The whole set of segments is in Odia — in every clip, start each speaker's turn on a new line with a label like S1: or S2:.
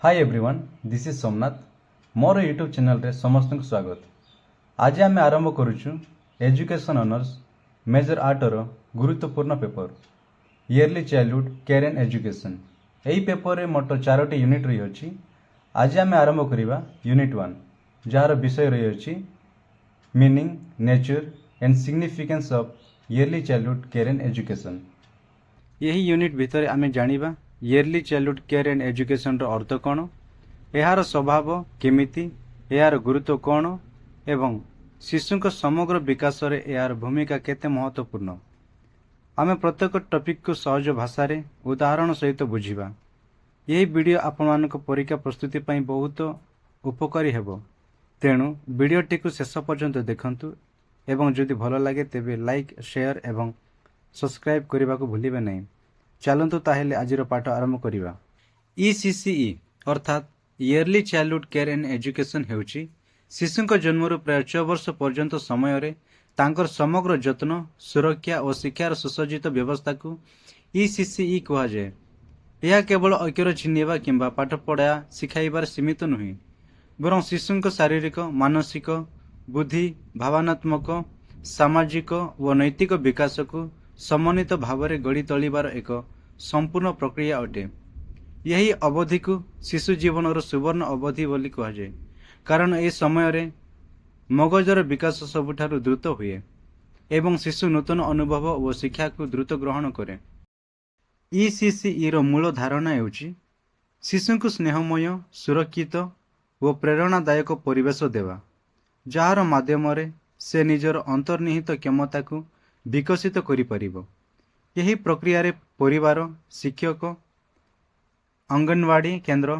S1: Hi everyone, this is Somnath. ମୋର ୟୁଟ୍ୟୁବ୍ ଚ୍ୟାନେଲରେ ସମସ୍ତଙ୍କୁ ସ୍ୱାଗତ। ଆଜି ଆମେ ଆରମ୍ଭ କରୁଛୁ ଏଜୁକେସନ୍ ଅନର୍ସ ମେଜର ଆଠର ଗୁରୁତ୍ୱପୂର୍ଣ୍ଣ paper, Early Childhood Care and Education। ଏହି ପେପରରେ ମୋଟ ଚାରୋଟି ୟୁନିଟ୍ ରହିଅଛି। ଆଜି ଆମେ ଆରମ୍ଭ କରିବା ୟୁନିଟ୍ 1, ଯାହାର ବିଷୟ ରହିଅଛି Meaning, Nature and Significance of Early Childhood Care and Education। ଏହି ୟୁନିଟ୍ ଭିତରେ ଆମେ ଜାଣିବା ଇୟର୍ଲି ଚାଇଲ୍ଡହୁଡ୍ କେୟାର ଆଣ୍ଡ ଏଜୁକେସନ୍ର ଅର୍ଥ କ'ଣ, ଏହାର ସ୍ୱଭାବ କେମିତି, ଏହାର ଗୁରୁତ୍ୱ କ'ଣ ଏବଂ ଶିଶୁଙ୍କ ସମଗ୍ର ବିକାଶରେ ଏହାର ଭୂମିକା କେତେ ମହତ୍ତ୍ୱପୂର୍ଣ୍ଣ। ଆମେ ପ୍ରତ୍ୟେକ ଟପିକକୁ ସହଜ ଭାଷାରେ ଉଦାହରଣ ସହିତ ବୁଝିବା। ଏହି ଭିଡ଼ିଓ ଆପଣମାନଙ୍କ ପରୀକ୍ଷା ପ୍ରସ୍ତୁତି ପାଇଁ ବହୁତ ଉପକାରୀ ହେବ। ତେଣୁ ଭିଡ଼ିଓଟିକୁ ଶେଷ ପର୍ଯ୍ୟନ୍ତ ଦେଖନ୍ତୁ ଏବଂ ଯଦି ଭଲ ଲାଗେ ତେବେ ଲାଇକ୍, ସେୟାର ଏବଂ ସବସ୍କ୍ରାଇବ୍ କରିବାକୁ ଭୁଲିବେ ନାହିଁ। ଚାଲନ୍ତୁ ତାହେଲେ ଆଜିର ପାଠ ଆରମ୍ଭ କରିବା। ଇସିସିଇ ଅର୍ଥାତ୍ Early Childhood Care and Education ହେଉଛି ଶିଶୁଙ୍କ ଜନ୍ମରୁ ପ୍ରାୟ 6 ବର୍ଷ ପର୍ଯ୍ୟନ୍ତ ସମୟରେ ତାଙ୍କର ସମଗ୍ର ଯତ୍ନ, ସୁରକ୍ଷା ଓ ଶିକ୍ଷାର ସୁସଜ୍ଜିତ ବ୍ୟବସ୍ଥାକୁ ଇସିସିଇ କୁହାଯାଏ। ଏହା କେବଳ ଅକ୍ଷର ଚିହ୍ନିବା କିମ୍ବା ପାଠ ପଢ଼ା ଶିଖାଇବାରେ ସୀମିତ ନୁହେଁ, ବରଂ ଶିଶୁଙ୍କ ଶାରୀରିକ, ମାନସିକ, ବୁଦ୍ଧି, ଭାବନାତ୍ମକ, ସାମାଜିକ ଓ ନୈତିକ ବିକାଶକୁ ସମନ୍ୱିତ ଭାବରେ ଗଢ଼ି ତୋଳିବାର ଏକ ସମ୍ପୂର୍ଣ୍ଣ ପ୍ରକ୍ରିୟା ଅଟେ। ଏହି ଅବଧିକୁ ଶିଶୁ ଜୀବନର ସୁବର୍ଣ୍ଣ ଅବଧି ବୋଲି କୁହାଯାଏ, କାରଣ ଏହି ସମୟରେ ମଗଜର ବିକାଶ ସବୁଠାରୁ ଦ୍ରୁତ ହୁଏ ଏବଂ ଶିଶୁ ନୂତନ ଅନୁଭବ ଓ ଶିକ୍ଷାକୁ ଦ୍ରୁତ ଗ୍ରହଣ କରେ। ଇସିସିଇର ମୂଳ ଧାରଣା ହେଉଛି ଶିଶୁଙ୍କୁ ସ୍ନେହମୟ, ସୁରକ୍ଷିତ ଓ ପ୍ରେରଣାଦାୟକ ପରିବେଶ ଦେବା, ଯାହାର ମାଧ୍ୟମରେ ସେ ନିଜର ଅନ୍ତର୍ନିହିତ କ୍ଷମତାକୁ ବିକଶିତ କରିପାରିବ। ଏହି ପ୍ରକ୍ରିୟାରେ ପରିବାର, ଶିକ୍ଷକ, ଅଙ୍ଗନବାଡ଼ି କେନ୍ଦ୍ର,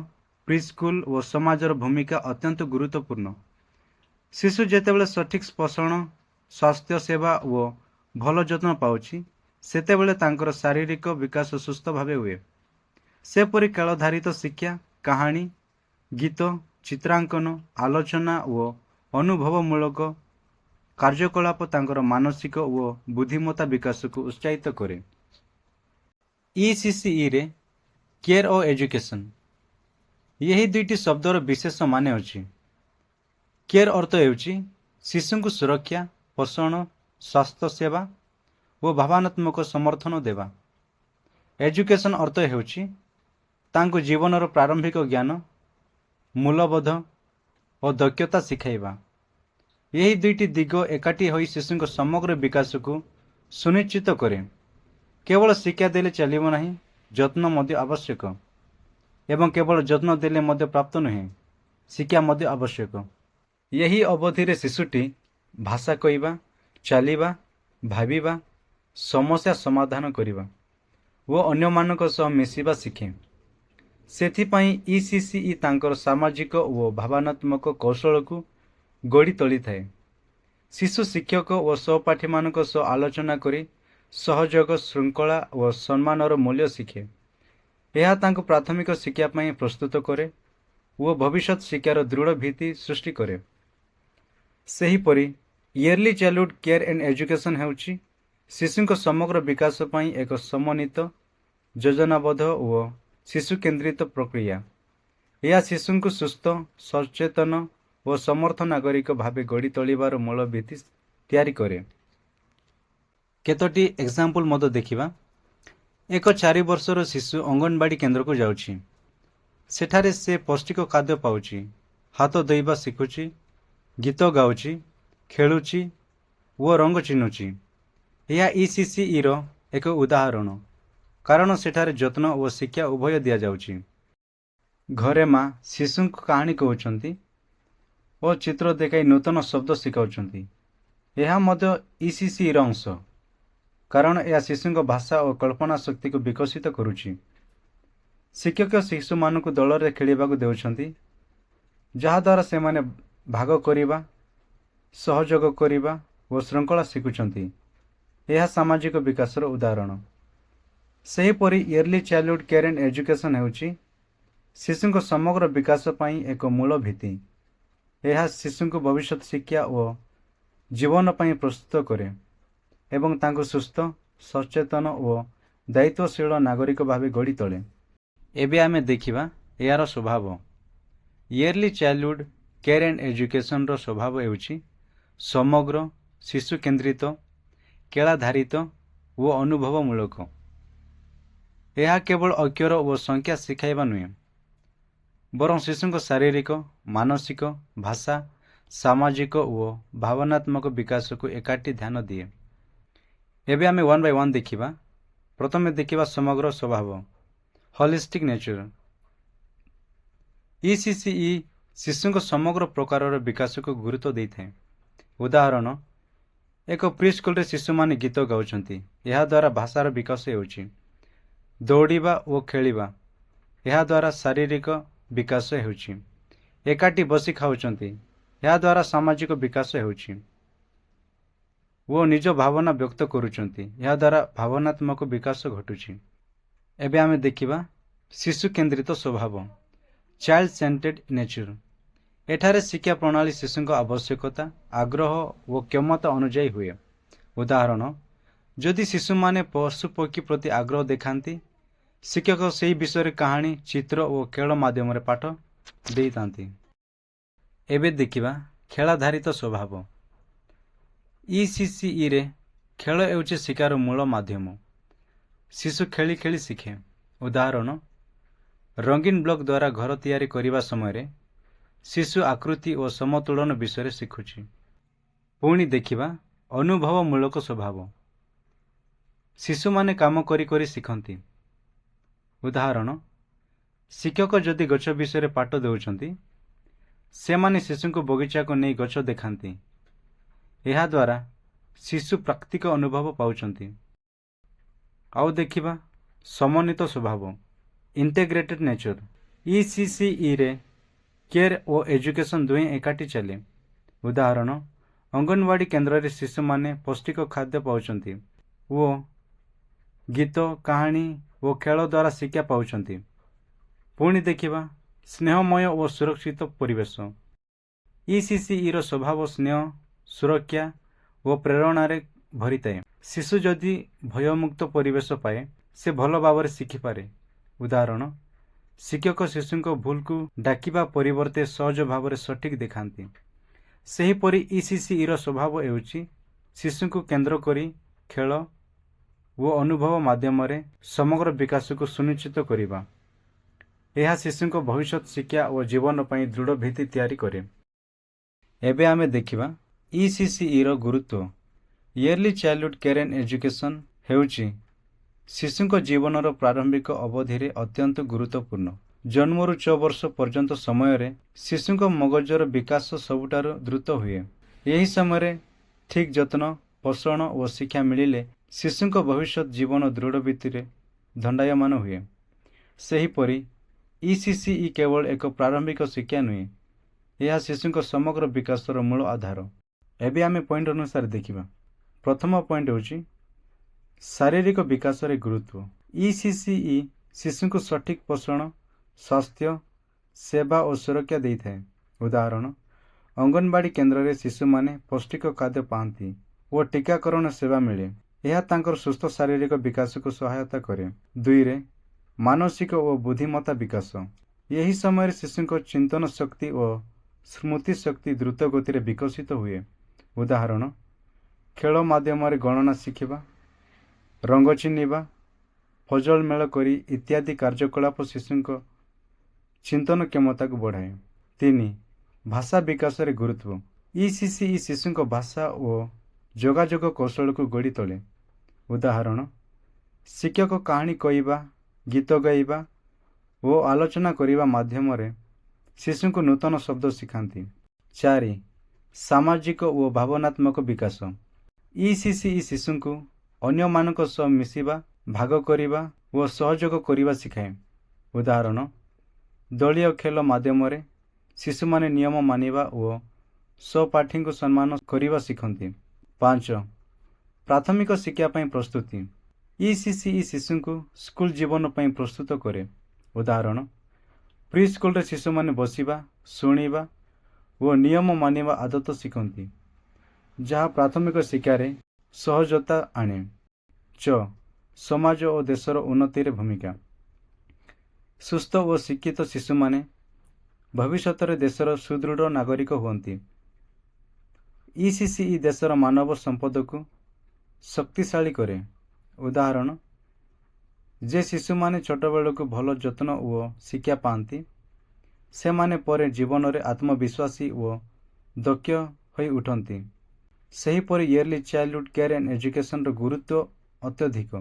S1: ପ୍ରିସ୍କୁଲ ଓ ସମାଜର ଭୂମିକା ଅତ୍ୟନ୍ତ ଗୁରୁତ୍ୱପୂର୍ଣ୍ଣ। ଶିଶୁ ଯେତେବେଳେ ସଠିକ୍ ପୋଷଣ, ସ୍ୱାସ୍ଥ୍ୟ ସେବା ଓ ଭଲ ଯତ୍ନ ପାଉଛି, ସେତେବେଳେ ତାଙ୍କର ଶାରୀରିକ ବିକାଶ ସୁସ୍ଥ ଭାବେ ହୁଏ। ସେପରି ଖେଳାଧାରିତ ଶିକ୍ଷା, କାହାଣୀ, ଗୀତ, ଚିତ୍ରାଙ୍କନ, ଆଲୋଚନା ଓ ଅନୁଭବମୂଳକ କାର୍ଯ୍ୟକଳାପ ତାଙ୍କର ମାନସିକ ଓ ବୁଦ୍ଧିମତ୍ତା ବିକାଶକୁ ଉତ୍ସାହିତ କରେ। ଇସିସିଇରେ କେୟାର ଓ ଏଜୁକେସନ୍, ଏହି ଦୁଇଟି ଶବ୍ଦର ବିଶେଷ ମାନେ ଅଛି। କେୟାର ଅର୍ଥ ହେଉଛି ଶିଶୁଙ୍କୁ ସୁରକ୍ଷା, ପୋଷଣ, ସ୍ୱାସ୍ଥ୍ୟ ସେବା ଓ ଭାବନାତ୍ମକ ସମର୍ଥନ ଦେବା। ଏଜୁକେସନ୍ ଅର୍ଥ ହେଉଛି ତାଙ୍କୁ ଜୀବନର ପ୍ରାରମ୍ଭିକ ଜ୍ଞାନ, ମୂଲ୍ୟବୋଧ ଓ ଦକ୍ଷତା ଶିଖାଇବା। ଏହି ଦୁଇଟି ଦିଗ ଏକାଠି ହୋଇ ଶିଶୁଙ୍କ ସମଗ୍ର ବିକାଶକୁ ସୁନିଶ୍ଚିତ କରେ। କେବଳ ଶିକ୍ଷା ଦେଲେ ଚାଲିବ ନାହିଁ, ଯତ୍ନ ମଧ୍ୟ ଆବଶ୍ୟକ ଏବଂ କେବଳ ଯତ୍ନ ଦେଲେ ମଧ୍ୟ ପ୍ରାପ୍ତ ନୁହେଁ, ଶିକ୍ଷା ମଧ୍ୟ ଆବଶ୍ୟକ। ଏହି ଅବଧିରେ ଶିଶୁଟି ଭାଷା କହିବା, ଚାଲିବା, ଭାବିବା, ସମସ୍ୟା ସମାଧାନ କରିବା ଓ ଅନ୍ୟମାନଙ୍କ ସହ ମିଶିବା ଶିଖେ। ସେଥିପାଇଁ ଇସିସିଇ ତାଙ୍କର ସାମାଜିକ ଓ ଭାବନାତ୍ମକ କୌଶଳକୁ ଗଢ଼ି ତୋଳିଥାଏ। ଶିଶୁ ଶିକ୍ଷକ ଓ ସହପାଠୀମାନଙ୍କ ସହ ଆଲୋଚନା କରି ସହଯୋଗ, ଶୃଙ୍ଖଳା ଓ ସମ୍ମାନର ମୂଲ୍ୟ ଶିଖେ। ଏହା ତାଙ୍କୁ ପ୍ରାଥମିକ ଶିକ୍ଷା ପାଇଁ ପ୍ରସ୍ତୁତ କରେ ଓ ଭବିଷ୍ୟତ ଶିକ୍ଷାର ଦୃଢ଼ ଭିତ୍ତି ସୃଷ୍ଟି କରେ। ସେହିପରି Early Childhood Care and Education ହେଉଛି ଶିଶୁଙ୍କ ସମଗ୍ର ବିକାଶ ପାଇଁ ଏକ ସମନ୍ୱିତ, ଯୋଜନାବଦ୍ଧ ଓ ଶିଶୁ କେନ୍ଦ୍ରିତ ପ୍ରକ୍ରିୟା। ଏହା ଶିଶୁଙ୍କୁ ସୁସ୍ଥ, ସଚେତନ ଓ ସମର୍ଥ ନାଗରିକ ଭାବେ ଗଢ଼ି ତୋଳିବାର ମୂଳ ଭିତ୍ତି ତିଆରି କରେ। କେତୋଟି ଏକ୍ଜାମ୍ପଲ୍ ମଧ୍ୟ ଦେଖିବା। ଏକ 4 ବର୍ଷର ଶିଶୁ ଅଙ୍ଗନବାଡ଼ି କେନ୍ଦ୍ରକୁ ଯାଉଛି। ସେଠାରେ ସେ ପୌଷ୍ଟିକ ଖାଦ୍ୟ ପାଉଛି, ହାତ ଧୋଇବା ଶିଖୁଛି, ଗୀତ ଗାଉଛି, ଖେଳୁଛି ଓ ରଙ୍ଗ ଚିହ୍ନୁଛି। ଏହା ଇସିସିଇର ଏକ ଉଦାହରଣ, କାରଣ ସେଠାରେ ଯତ୍ନ ଓ ଶିକ୍ଷା ଉଭୟ ଦିଆଯାଉଛି। ଘରେ ମା ଶିଶୁଙ୍କୁ କାହାଣୀ କହୁଛନ୍ତି ଓ ଚିତ୍ର ଦେଖାଇ ନୂତନ ଶବ୍ଦ ଶିଖାଉଛନ୍ତି। ଏହା ମଧ୍ୟ ଇସିସିଇର ଅଂଶ, କାରଣ ଏହା ଶିଶୁଙ୍କ ଭାଷା ଓ କଳ୍ପନା ଶକ୍ତିକୁ ବିକଶିତ କରୁଛି। ଶିକ୍ଷକ ଶିଶୁମାନଙ୍କୁ ଦଳରେ ଖେଳିବାକୁ ଦେଉଛନ୍ତି, ଯାହାଦ୍ୱାରା ସେମାନେ ଭାଗ କରିବା, ସହଯୋଗ କରିବା ଓ ଶୃଙ୍ଖଳା ଶିଖୁଛନ୍ତି। ଏହା ସାମାଜିକ ବିକାଶର ଉଦାହରଣ। ସେହିପରି Early Childhood Care and Education ହେଉଛି ଶିଶୁଙ୍କ ସମଗ୍ର ବିକାଶ ପାଇଁ ଏକ ମୂଳ ଭିତ୍ତି। ଏହା ଶିଶୁଙ୍କୁ ଭବିଷ୍ୟତ ଶିକ୍ଷା ଓ ଜୀବନ ପାଇଁ ପ୍ରସ୍ତୁତ କରେ ଏବଂ ତାଙ୍କୁ ସୁସ୍ଥ, ସଚେତନ ଓ ଦାୟିତ୍ୱଶୀଳ ନାଗରିକ ଭାବେ ଗଢ଼ି ତୋଳେ। ଏବେ ଆମେ ଦେଖିବା ଏହାର ସ୍ୱଭାବ। ଇୟର୍ଲି ଚାଇଲ୍ଡହୁଡ୍ କେୟାର ଆଣ୍ଡ ଏଜୁକେସନ୍ର ସ୍ୱଭାବ ହେଉଛି ସମଗ୍ର, ଶିଶୁ କେନ୍ଦ୍ରିତ, ଖେଳାଧାରିତ ଓ ଅନୁଭବମୂଳକ। ଏହା କେବଳ ଅକ୍ଷର ଓ ସଂଖ୍ୟା ଶିଖାଇବା ନୁହେଁ, ବରଂ ଶିଶୁଙ୍କ ଶାରୀରିକ, ମାନସିକ, ଭାଷା, ସାମାଜିକ ଓ ଭାବନାତ୍ମକ ବିକାଶକୁ ଏକାଠି ଧ୍ୟାନ ଦିଏ। ଏବେ ଆମେ ୱାନ୍ ବାଇ ୱାନ୍ ଦେଖିବା। ପ୍ରଥମେ ଦେଖିବା ସମଗ୍ର ସ୍ୱଭାବ, ହଲିଷ୍ଟିକ୍ ନେଚର। ଇସିସିଇ ଶିଶୁଙ୍କ ସମଗ୍ର ପ୍ରକାରର ବିକାଶକୁ ଗୁରୁତ୍ୱ ଦେଇଥାଏ। ଉଦାହରଣ, ଏକ ପ୍ରି ସ୍କୁଲରେ ଶିଶୁମାନେ ଗୀତ ଗାଉଛନ୍ତି, ଏହାଦ୍ୱାରା ଭାଷାର ବିକାଶ ହେଉଛି। ଦୌଡ଼ିବା ଓ ଖେଳିବା, ଏହାଦ୍ୱାରା ଶାରୀରିକ ବିକାଶ ହେଉଛି। ଏକାଠି ବସି ଖାଉଛନ୍ତି, ଏହାଦ୍ୱାରା ସାମାଜିକ ବିକାଶ ହେଉଛି ଓ ନିଜ ଭାବନା ବ୍ୟକ୍ତ କରୁଛନ୍ତି, ଏହାଦ୍ୱାରା ଭାବନାତ୍ମକ ବିକାଶ ଘଟୁଛି। ଏବେ ଆମେ ଦେଖିବା ଶିଶୁ କେନ୍ଦ୍ରିତ ସ୍ୱଭାବ, ଚାଇଲ୍ଡ ସେଣ୍ଟର୍ଡ ନେଚର। ଏଠାରେ ଶିକ୍ଷା ପ୍ରଣାଳୀ ଶିଶୁଙ୍କ ଆବଶ୍ୟକତା, ଆଗ୍ରହ ଓ କ୍ଷମତା ଅନୁଯାୟୀ ହୁଏ। ଉଦାହରଣ, ଯଦି ଶିଶୁମାନେ ପଶୁପକ୍ଷୀ ପ୍ରତି ଆଗ୍ରହ ଦେଖାନ୍ତି, ଶିକ୍ଷକ ସେହି ବିଷୟରେ କାହାଣୀ, ଚିତ୍ର ଓ ଖେଳ ମାଧ୍ୟମରେ ପାଠ ଦେଇଥାନ୍ତି। ଏବେ ଦେଖିବା ଖେଳାଧାରିତ ସ୍ୱଭାବ। ଇସିସିଇରେ ଖେଳ ହେଉଛି ଶିକ୍ଷାର ମୂଳ ମାଧ୍ୟମ। ଶିଶୁ ଖେଳି ଖେଳି ଶିଖେ। ଉଦାହରଣ, ରଙ୍ଗୀନ ବ୍ଲକ୍ ଦ୍ୱାରା ଘର ତିଆରି କରିବା ସମୟରେ ଶିଶୁ ଆକୃତି ଓ ସମତୁଳନ ବିଷୟରେ ଶିଖୁଛି। ପୁଣି ଦେଖିବା ଅନୁଭବମୂଳକ ସ୍ୱଭାବ। ଶିଶୁମାନେ କାମ କରି କରି ଶିଖନ୍ତି। ଉଦାହରଣ, ଶିକ୍ଷକ ଯଦି ଗଛ ବିଷୟରେ ପାଠ ଦେଉଛନ୍ତି, ସେମାନେ ଶିଶୁଙ୍କୁ ବଗିଚାକୁ ନେଇ ଗଛ ଦେଖାନ୍ତି। ଏହାଦ୍ୱାରା ଶିଶୁ ପ୍ରାକୃତିକ ଅନୁଭବ ପାଉଛନ୍ତି। ଆଉ ଦେଖିବା ସମନ୍ୱିତ ସ୍ୱଭାବ, ଇଣ୍ଟେଗ୍ରେଟେଡ୍ ନେଚର। ଇସିସିଇରେ କେୟାର ଓ ଏଜୁକେସନ୍ ଦୁହେଁ ଏକାଠି ଚାଲେ। ଉଦାହରଣ, ଅଙ୍ଗନବାଡ଼ି କେନ୍ଦ୍ରରେ ଶିଶୁମାନେ ପୌଷ୍ଟିକ ଖାଦ୍ୟ ପାଉଛନ୍ତି ଓ ଗୀତ, କାହାଣୀ ଓ ଖେଳ ଦ୍ୱାରା ଶିକ୍ଷା ପାଉଛନ୍ତି। ପୁଣି ଦେଖିବା ସ୍ନେହମୟ ଓ ସୁରକ୍ଷିତ ପରିବେଶ। ଇସିସିଇର ସ୍ୱଭାବ ସ୍ନେହ, ସୁରକ୍ଷା ଓ ପ୍ରେରଣାରେ ଭରିଥାଏ। ଶିଶୁ ଯଦି ଭୟମୁକ୍ତ ପରିବେଶ ପାଏ, ସେ ଭଲ ଭାବରେ ଶିଖିପାରେ। ଉଦାହରଣ, ଶିକ୍ଷକ ଶିଶୁଙ୍କ ଭୁଲକୁ ଡାକିବା ପରିବର୍ତ୍ତେ ସହଜ ଭାବରେ ସଠିକ୍ ଦେଖାନ୍ତି। ସେହିପରି ଇସିସିଇର ସ୍ୱଭାବ ହେଉଛି ଶିଶୁଙ୍କୁ କେନ୍ଦ୍ର କରି ଖେଳ ଓ ଅନୁଭବ ମାଧ୍ୟମରେ ସମଗ୍ର ବିକାଶକୁ ସୁନିଶ୍ଚିତ କରିବା। ଏହା ଶିଶୁଙ୍କ ଭବିଷ୍ୟତ ଶିକ୍ଷା ଓ ଜୀବନ ପାଇଁ ଦୃଢ଼ ଭିତ୍ତି ତିଆରି କରେ। ଏବେ ଆମେ ଦେଖିବା ଇସିସିଇର ଗୁରୁତ୍ୱ। Early childhood care and education ହେଉଛି ଶିଶୁଙ୍କ ଜୀବନର ପ୍ରାରମ୍ଭିକ ଅବଧିରେ ଅତ୍ୟନ୍ତ ଗୁରୁତ୍ୱପୂର୍ଣ୍ଣ। ଜନ୍ମରୁ 6 ବର୍ଷ ପର୍ଯ୍ୟନ୍ତ ସମୟରେ ଶିଶୁଙ୍କ ମଗଜର ବିକାଶ ସବୁଠାରୁ ଦ୍ରୁତ ହୁଏ। ଏହି ସମୟରେ ଠିକ୍ ଯତ୍ନ, ପୋଷଣ ଓ ଶିକ୍ଷା ମିଳିଲେ ଶିଶୁଙ୍କ ଭବିଷ୍ୟତ ଜୀବନ ଦୃଢ଼ ଭିତ୍ତିରେ ଦଣ୍ଡାୟମାନ ହୁଏ। ସେହିପରି ଇସିସିଇ କେବଳ ଏକ ପ୍ରାରମ୍ଭିକ ଶିକ୍ଷା ନୁହେଁ, ଏହା ଶିଶୁଙ୍କ ସମଗ୍ର ବିକାଶର ମୂଳ ଆଧାର। ଏବେ ଆମେ ପଏଣ୍ଟ ଅନୁସାରେ ଦେଖିବା। ପ୍ରଥମ ପଏଣ୍ଟ ହେଉଛି ଶାରୀରିକ ବିକାଶରେ ଗୁରୁତ୍ୱ। ଇସିସିଇ ଶିଶୁଙ୍କୁ ସଠିକ୍ ପୋଷଣ, ସ୍ୱାସ୍ଥ୍ୟ ସେବା ଓ ସୁରକ୍ଷା ଦେଇଥାଏ। ଉଦାହରଣ, ଅଙ୍ଗନବାଡ଼ି କେନ୍ଦ୍ରରେ ଶିଶୁମାନେ ପୌଷ୍ଟିକ ଖାଦ୍ୟ ପାଆନ୍ତି ଓ ଟିକାକରଣ ସେବା ମିଳେ। ଏହା ତାଙ୍କର ସୁସ୍ଥ ଶାରୀରିକ ବିକାଶକୁ ସହାୟତା କରେ। ଦୁଇରେ, ମାନସିକ ଓ ବୁଦ୍ଧିମତ୍ତା ବିକାଶ। ଏହି ସମୟରେ ଶିଶୁଙ୍କ ଚିନ୍ତନ ଶକ୍ତି ଓ ସ୍ମୃତି ଶକ୍ତି ଦ୍ରୁତ ଗତିରେ ବିକଶିତ ହୁଏ। ଉଦାହରଣ, ଖେଳ ମାଧ୍ୟମରେ ଗଣନା ଶିଖିବା, ରଙ୍ଗ ଚିହ୍ନିବା, ପଜଲ ମେଳ କରି ଇତ୍ୟାଦି କାର୍ଯ୍ୟକଳାପ ଶିଶୁଙ୍କ ଚିନ୍ତନ କ୍ଷମତାକୁ ବଢ଼ାଏ। ତିନି, ଭାଷା ବିକାଶରେ ଗୁରୁତ୍ୱ। ଇସିସିଇ ଶିଶୁଙ୍କ ଭାଷା ଓ ଯୋଗାଯୋଗ କୌଶଳକୁ ଗଢ଼ି ତୋଳେ। ଉଦାହରଣ, ଶିକ୍ଷକ କାହାଣୀ କହିବା, ଗୀତ ଗାଇବା ଓ ଆଲୋଚନା କରିବା ମାଧ୍ୟମରେ ଶିଶୁଙ୍କୁ ନୂତନ ଶବ୍ଦ ଶିଖାନ୍ତି। ଚାରି, ସାମାଜିକ ଓ ଭାବନାତ୍ମକ ବିକାଶ। ଇସିସିଇ ଶିଶୁଙ୍କୁ ଅନ୍ୟମାନଙ୍କ ସହ ମିଶିବା, ଭାଗ କରିବା ଓ ସହଯୋଗ କରିବା ଶିଖାଏ। ଉଦାହରଣ, ଦଳୀୟ ଖେଳ ମାଧ୍ୟମରେ ଶିଶୁମାନେ ନିୟମ ମାନିବା ଓ ସହପାଠୀଙ୍କୁ ସମ୍ମାନ କରିବା ଶିଖନ୍ତି। ପାଞ୍ଚ, ପ୍ରାଥମିକ ଶିକ୍ଷା ପାଇଁ ପ୍ରସ୍ତୁତି। ଇସିସିଇ ଶିଶୁଙ୍କୁ ସ୍କୁଲ ଜୀବନ ପାଇଁ ପ୍ରସ୍ତୁତ କରେ। ଉଦାହରଣ, ପ୍ରି ସ୍କୁଲରେ ଶିଶୁମାନେ ବସିବା, ଶୁଣିବା ଓ ନିୟମ ମାନିବା ଆଦତ ଶିଖନ୍ତି, ଯାହା ପ୍ରାଥମିକ ଶିକ୍ଷାରେ ସହଜତା ଆଣେ। ଛଅ, ସମାଜ ଓ ଦେଶର ଉନ୍ନତିରେ ଭୂମିକା। ସୁସ୍ଥ ଓ ଶିକ୍ଷିତ ଶିଶୁମାନେ ଭବିଷ୍ୟତରେ ଦେଶର ସୁଦୃଢ଼ ନାଗରିକ ହୁଅନ୍ତି। ଇସିସିଇ ଦେଶର ମାନବ ସମ୍ପଦକୁ ଶକ୍ତିଶାଳୀ କରେ। ଉଦାହରଣ, ଯେ ଶିଶୁମାନେ ଛୋଟବେଳକୁ ଭଲ ଯତ୍ନ ଓ ଶିକ୍ଷା ପାଆନ୍ତି, ସେମାନେ ପରେ ଜୀବନରେ ଆତ୍ମବିଶ୍ୱାସୀ ଓ ଦକ୍ଷ ହୋଇ ଉଠନ୍ତି। ସେହିପରି ଇୟର୍ଲି ଚାଇଲ୍ଡହୁଡ୍ କେୟାର ଆଣ୍ଡ ଏଜୁକେସନର ଗୁରୁତ୍ୱ ଅତ୍ୟଧିକ।